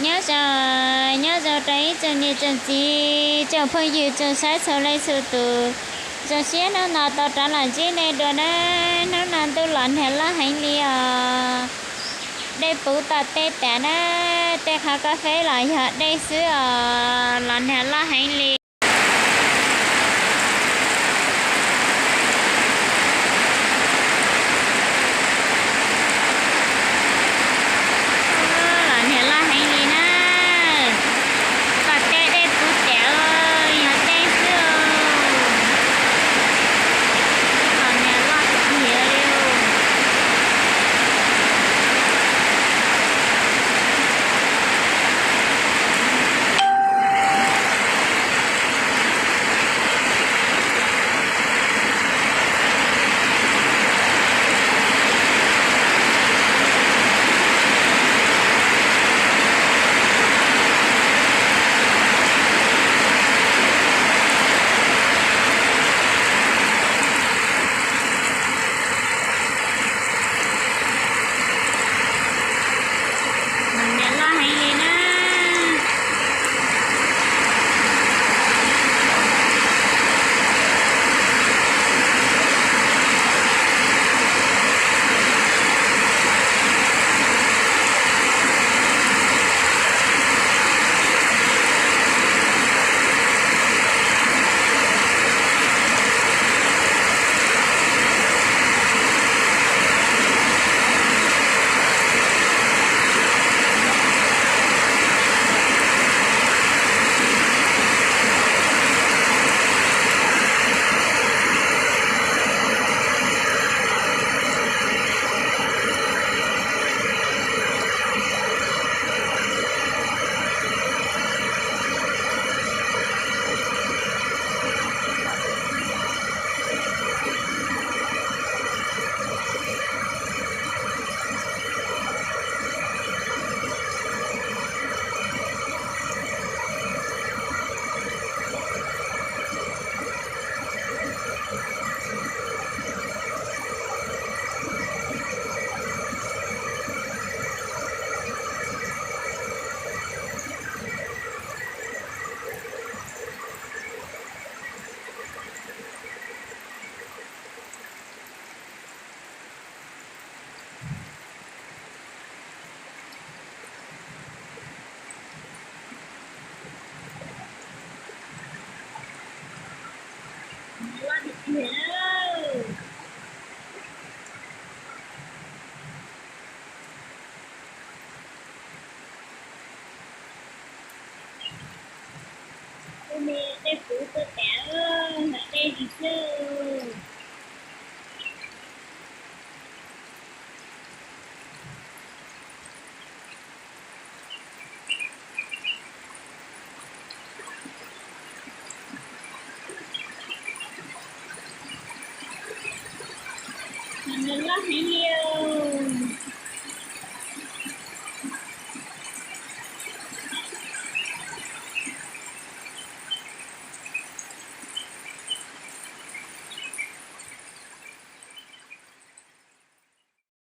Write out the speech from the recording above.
Nyob zoo, nyob zoo rau ib tsoom niam tsoom txiv, tsoom phooj ywg tsoom saib txhua leej txhua tus. Zoo siab hnub no tau rov los ntsib nej dua na. Hnub no ntuj los nag loj heev li os. Dej puv tom tej tas na, tej qhov kab feb los yog dej xwb os, los nag loj heev li. Los nag loj heev li na. Tom tej dej puv tas, yog dej xwb. Los nag loj tiag li. Los nag loj heev li na. Tus me dej puv tuaj tas, dej li xwb. Nws loj heev li.